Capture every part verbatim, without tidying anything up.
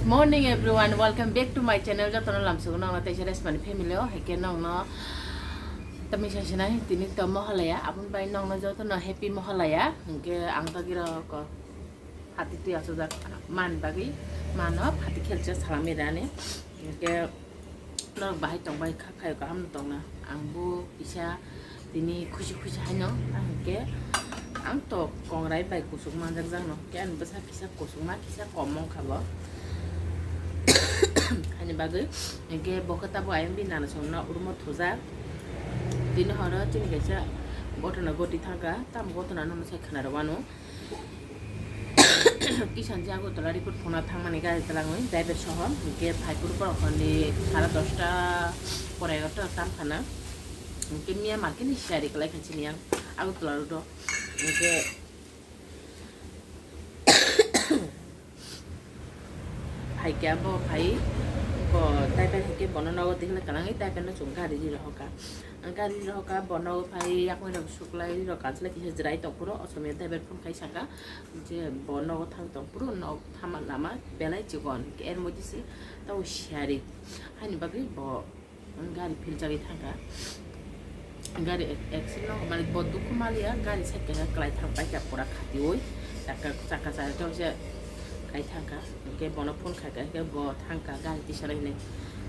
Morning everyone, welcome back to my channel. Jotono lamsugo nongno teisa Resmani family o, hake nongno tami sasinai tini to Mohalaya, aboni bai nongno jotono happy Mohalaya. Hake ang to giro ko hati twi asujak man bagwi mano hati khelcha salami rani. Hake norok bahai tong bai kha khayo kaham tongna. Ang bo kisa tini khusi khusi haino, ang hwnkhe ang to kongrai bai kuchuk manjak jakno, hwnkhe ani bwsa kisa kuchukma kisa kom wngkha bo. Ani bagwi hwnkhe bo khe tabuk ayang bini nana songno urmo thujak. Tini horo chini kaisa gotona goti thangkha, tamo gotona nono sai khwnarwano. Kisan je Agartala report phunukna thangmani gari twlangwi driver soho, hwnkhe phaiphuru borok hwnwi sara dosta pora egarota tam khana. Hwnkhe miya market ni siyari kwlai kha chini yang Agartala road o. Hwnkhe phaikha bo phai bo driver hwnkhe bono nogo twi hwnwi kwlangwi driver no chwng gari ri rohorkha. Gari rohorkha, bono phai yakung rok suklai rok kansalai kisa jwrai tongphuru Osomiya driver phone khai saka je bo nogo thang tongphuru nog thama lama belai chikon, er moddhe se tabo siyari haini bagwi bo gari philjagwi thangkha. Gari ac-, accident no mani bo dukhu maliya, gari side kaisa kwlai thang paikha pura khatiui chakka chakka chaya tongse. Kai thangkha, hwnkhe bono phone khaikha, hwnkhe bo thangkha gari tisana hinwi.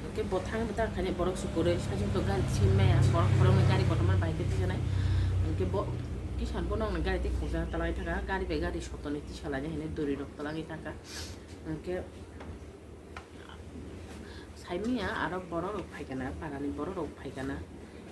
Hwnkhe bo thangwi bo thangkha ni borok se kwrwi, saichung to gari tisai maya, borok khoroknwi gari kotorma bai khe tisanai. Hwnkhe bo kisan bono gari tei khungsa talangwi thangkha, gari bai gari sotoni tisalaina hinwi duri rok talangwi thangkha. Hwnkhe saimanya aro borok rok phaikana, parani borok rok phaikana.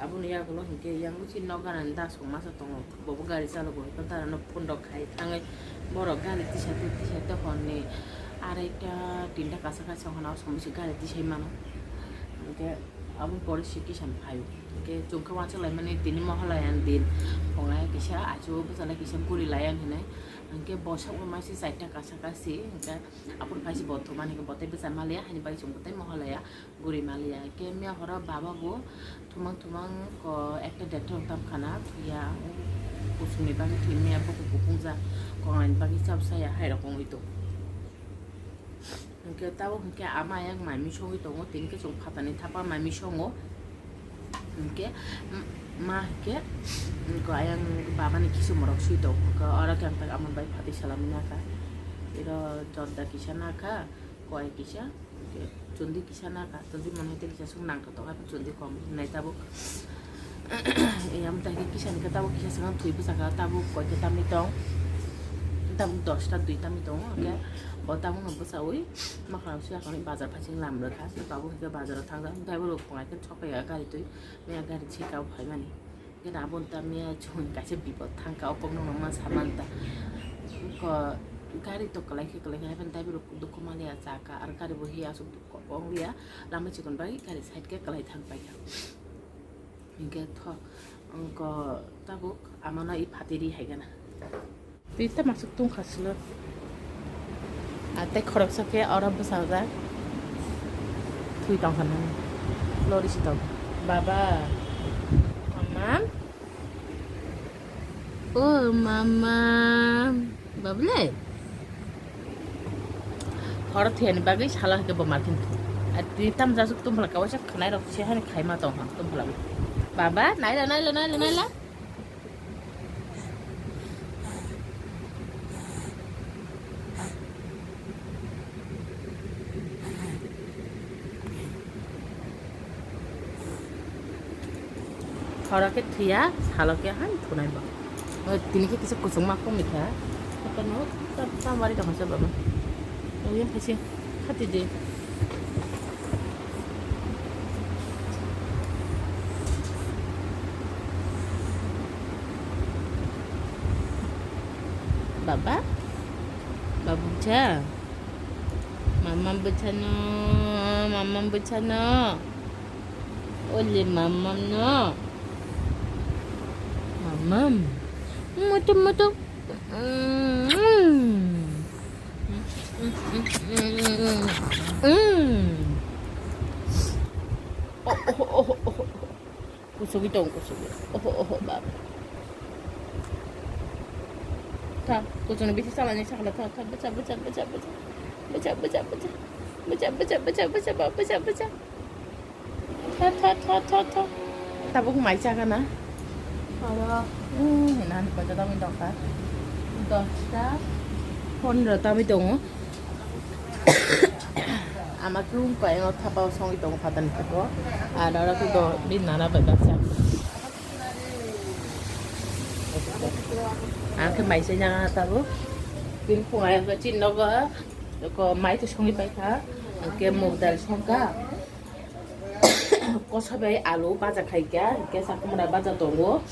Aboni yagulo hinkhe yang bisi nok ganani da song masa tongo, bobo gari chalogo, hinkhe darano phone rok khai thangwi borok gari tisate tisate horni araita tinta kasa kasa hwnwi o song bisi gari tisai mano. Hinkhe aboni pore se kisan phaio, hinkhe chwngkhe uansuk laimani tini Mohalayani din, pungya kisa achu bwchalai kisa guri laiya hinwi, hinkhe bwsakno masa charta kasa kasi, hinkhe aboni paisa bo thumani hinkhe bo tei bwsa maliya, haini bai chwng bo tei Mohalaya. Guri maliya. Khe miya horo baba bo thumang thumang ko ekta dettol tam khana thuya, kusungni bagwi thwi miya buku kuphungjak, konglaini bagwi chap saya hai rok wngwi tongo. Hinkhe tabuk hinkhe ama ayang mai misongwi tongo, tini khe chwng phatani thapa mai misongo. Hinkhe ma hinkhe ko ayang babani kisu morok swi tongo, oro khe ang tak ama bai phatwi salami nakha, iro jorda kisa nakha. Koi kisa, chundi kisa nakha, chundi mwnai tei kisa swk nangthotok hai chundi kom hinai tabuk. Yang tai kisa ni khe tabuk kisa swkang thwi bwsakha tabuk koi khe tamni tong, tabuk dosta dui tamni tongo, hwnkhe bo tabukno bwsaui makhang sui akhani bazar phaising lam rwkha, tabuk hwnkhe bazaro thangjak, driver rok phunai khe sok phaiya gari twi, maya gari sika o phaimani. Khe abo tamya chwng kaisa bipot thangkha, o kokno ma samanta. Ko gari to kwlai khe kwlai khe, haikhe driver rok dukhu maliya chakha, aro gari bo hiya aswk dukhu ongya, lama chikon bai gari side khe kwlai thang paikha. Hinkhe tho, ko tabuk amano i phatiri haikhe na. Twi ta masuk tungkha silo. A tei khoroksa khe oro bwsajak. Thwi tongkha nang. Lori si tong. Baba. Mama. O mama. Babule. Horo thiyani bagwi salo hake bo markin. A twi tam jasuk tumphala kawaisa khwnai rok se hani khaima tongkha tumphala. Baba, naila, naila, naila, naila. Horo khe thwiya, salo khe hai thunai bo. O tini khe kisa kuchukma kongni kha. Kotorno tam, tam wari tongkha se baba. Oyang khaise khati di. Baba? Babu cha? Mamam bwchano, mamam bwchano. Ole mamam no. Mamam. Mutu mutu. Mm. Mm. Oh, oh, oh, oh, oh. Kusugwi tong, kusugwi. Oho, oho, baba. Tha, kuchukno bisi chalani sakla, tha, tha, bwcha, bwcha, bwcha, bwcha. Bwcha, bwcha, bwcha. Bacha, bacha, bacha, bacha, ba, bacha, bacha. Tho, tho, tho, tho, tho. Tabuk mai chaga na? Oro. Hmm, hinani koi jadagwi dongkha. Dosta, pondro ta bai tongo. Ama khe wngkha, ayang thapa o songwi tongo phatani thapa o. Ar oro khe do, bini nana bai baksa. Ang khe mai se nang tabuk. Bini phung ayang khe chini nogo, ko mai to songwi pai kha. Ang khe mug dal songkha. Kosa bai alu baja khai kha, hingke sakomora baja tongo.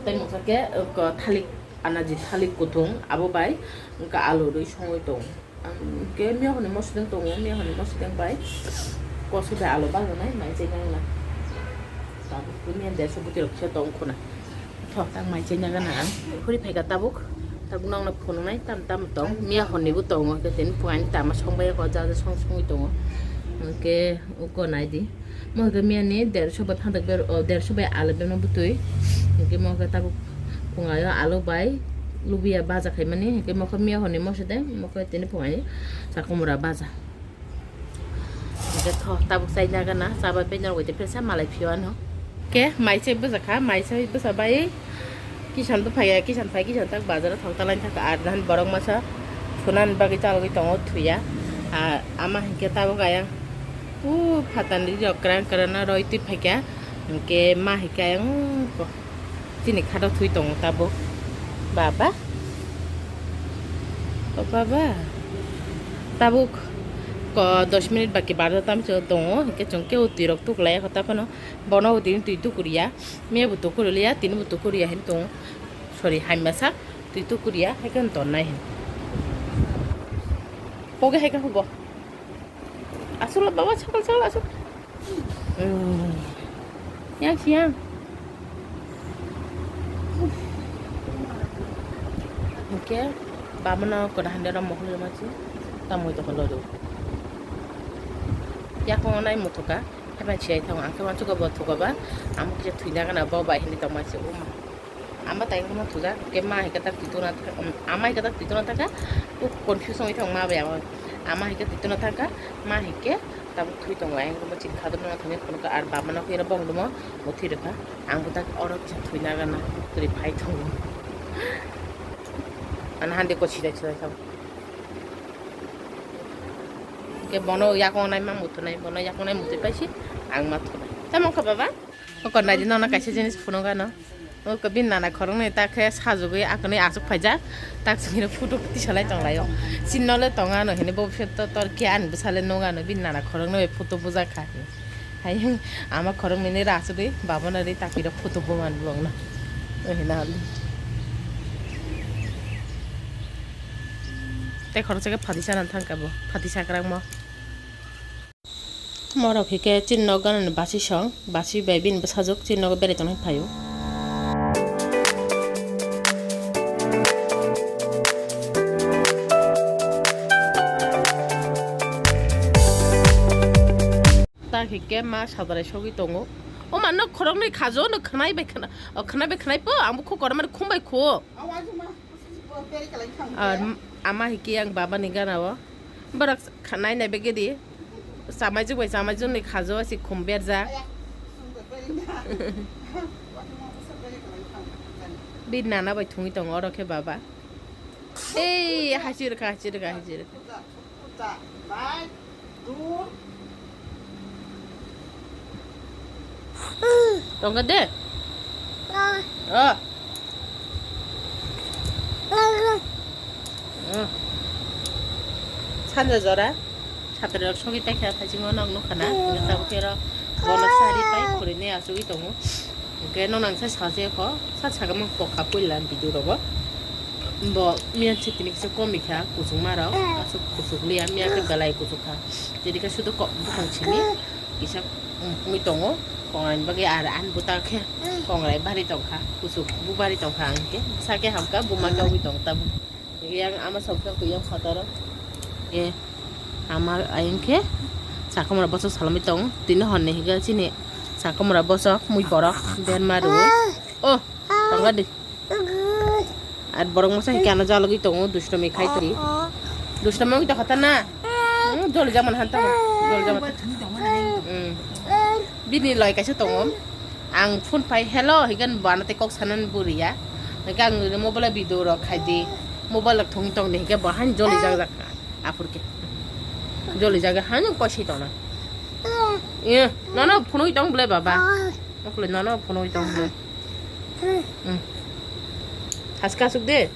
Tei moksa khe, uh, ko thalik, anaji thalik kuthung, abo bai hingke alu rwi songwi tongo. Ang hingke miyahoni mosideng tongo, miyahoni mosideng bai kosa bai alu baja nai mai chai nang na. Tabuk miya deso bwtwi rok khe tong khuna. Tho, tang mai chai nang gana ang. Khuri phaika tabuk. Tabuk nokno phunuknai tam tam tong. Miya honni bo tongo. Khe tini phungai ni tama song bai ko ja ja song songwi tongo. Hingke uko nai di. Mo khe miya ni derso bai phantak ber, o, derso bai alu bema bwtwi. Hingke mo khe tabuk phungai o alu bai lubiya baja khaimani. Hingke mo khe miya honni mosideng. Mo khe tini phungai ni sakomora baja. Hingke tho, tabuk chai nang gana, chabai pai norok bai tei phesa malai phio ano. Ke mai se bwsa kha, mai se bwsa bai kisan bo phaiya, kisan phai, kisan tak bazar o thok ta lain thaka, ar dan borok masa thunan bagwi chalogwi tongo thuya. A, ama hingke tabuk ayang, u, phatani rok kwran kwran no roi twi phaikha, hingke ma hingke ayang, Chini khato thwi tongo tabuk. Baba. O baba. Tabuk ko dos minute baki barda tamcho tongo. Hingke chwng kebo twi rok tuklai kho ta phano. Bono tini twi tukuriya. Mebo tukuriya, tini bo tukuriya hin tongo. Sorry, hamya sak twi tukuriya, hai khe ton nai hin. Poge hai khe hugo. Aswk baba, sakal sakal aswk. Hmm. Yang siang. Hingke bamano kwda hande ro mohol rwma si tamoi tongkha lodo. Yakung nai muthuka, haibai siyai thango, ang khe uansukha bo thukoba, amo kisa thwina gana bo bai hinwi tongma si uma. Ama tai wngkha thujak, hingke ma hai khe tak twi tongna thang, ama hai khe tak twi tongna thangkha, o confuse wngwi thang ma bai ama. Ama hai khe twi tongna thangkha, ma hai khe tabuk thwi tongo, ayang bo chini khadorno thangwi phunukha, ar baba no khe oro bong dumo, bo thwi rwkha. Ang bo tak oro kisa thwina gana, kwrwi phai tongo. Ano hande ko sidai sidai thang. Ke bono yakung nai ma muthunai, bono yakung nai muthwi paisi, ang ma thunai. Tamo kha baba? O kok nai di nono kaisa jinis phunuk ano. O kok bini nana khoroknwi ta khe sajagwi akwni achuk phaijak. Tak songino photo tisalai tonglaio. Chini nole tongo ano hini bo bisingo to tor khe ani bwsale nukgo ano bini nana khoroknwi photo bujak kha. Hai ama khoroknwini ri achugwi babano ri takirok photo buma nukgo. O hina hali. Tei khoroksa khe phati sana thangkha bo. Phati sakrakmo. Morok hike chini nok ganani basi song, basi bai bini bwsajwk chini nogo berai tonwi phaio. Ta hike ma sadarai sogwi tongo. O ma nok khoroknwi khajo, no khwnai bai khwna, o khwnai bai khwnai po, ang bukhu kotor mani khum bai kho. Ar ama hike ang baba ni gana o. Borok kha-, nai nai begedi. Chamaichuk bai chamaichuk ni khajo si khum berjak. Bini nana bai thungwi tongo oro khe baba. Ei, hachirwkha, hachirwkha, hachirwkha. Tongkha de? Oh. Oh. Sanja jora. Satri rok sogwi tei kha thaisingo nog nukha na. Tabuk khe oro bono sari pai khurui nai achugwi tongo. Hwnkhe nono ang sai sajakha, sa sajakma kokha puila video rogo. Bo miya chitini kisa komikha kuchukma rok, aswk kuchukliya, miya khe belai kuchukha. Tini khe sudu kok bwkhang simi kisa wngwi tongo, kongrai ni bagwi ar ani bwta khe kongrai bari tongkha, kuchuk bo bari tongkha, ang khe bwsa khe hamkha, buma khe wngwi tong tabuk. Yang ama sokha kuyang phataro. E, ama ayang khe sakomora bosok salomwi tong. Tini honni higa chini sakomora bosok mui borok berma rwi. Oh, tongga di. Ar borok masa higa ano jalogwi tongo, dustomi khai twi. Dustomi wngwi tongkha ta na? Hmm, Joli jaman han tamo. Joli jaman. Hmm. Bini loi kaisa tongo. Ang phone pai hello higan bana te kok sanan buriya. Higan ang mobile video rok khai di. Mobile rok thung tong di higan bahan joli jak jak. Apur ke. Joli jak han koi si tona. Iya, nono phunui tong ble baba. Okle nono phunui tong ble. Hmm. Haska suk de.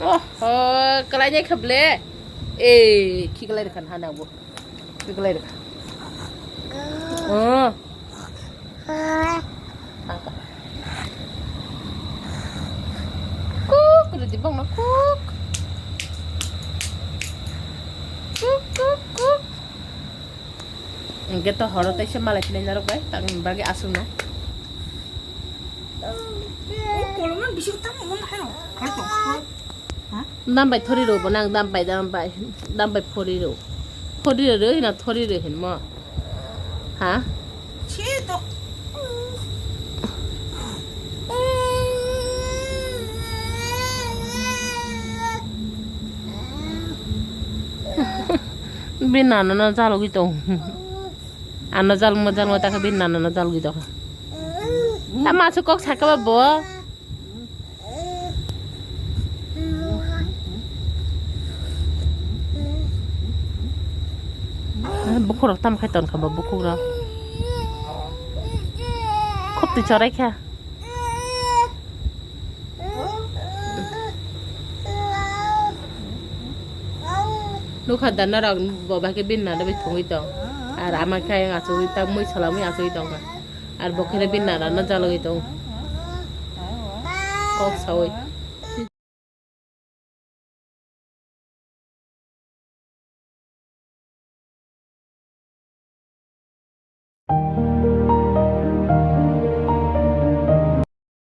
Oh, oh, kalai nai kha ble. Eh, khi kalai khan hana bo. Khi kalai kha. Oh. Angka. Kuk, ridi bong no kuk. Kuk, kuk, kuk. Engke to horo tei se malai pinai narok bai, tang bagi asung no. Koloman bisi tamo mon hai no. Hai to. Ha? Dam bai thori ro bo nang dam bai, dam bai, dam bai phori ro. Phori ro ro hina thori ro hin mo. Ha? Che to. Bini nana no jalogi tong. Ano jalma jalma ta khe bini nana no jalogi tong. Ta ma su kok sakha ba bo. Bukhuk rok tam khai ton kha ba bukhuk rok. Khop twi chorai kha. Nukha da norok bo bai khe bini nana bai thungwi tong. Ar ama khe ayang achugwi ta mui solamwi achugwi tongkha. Ar bo khe bini nana no jalogwi tong. Kok sawi.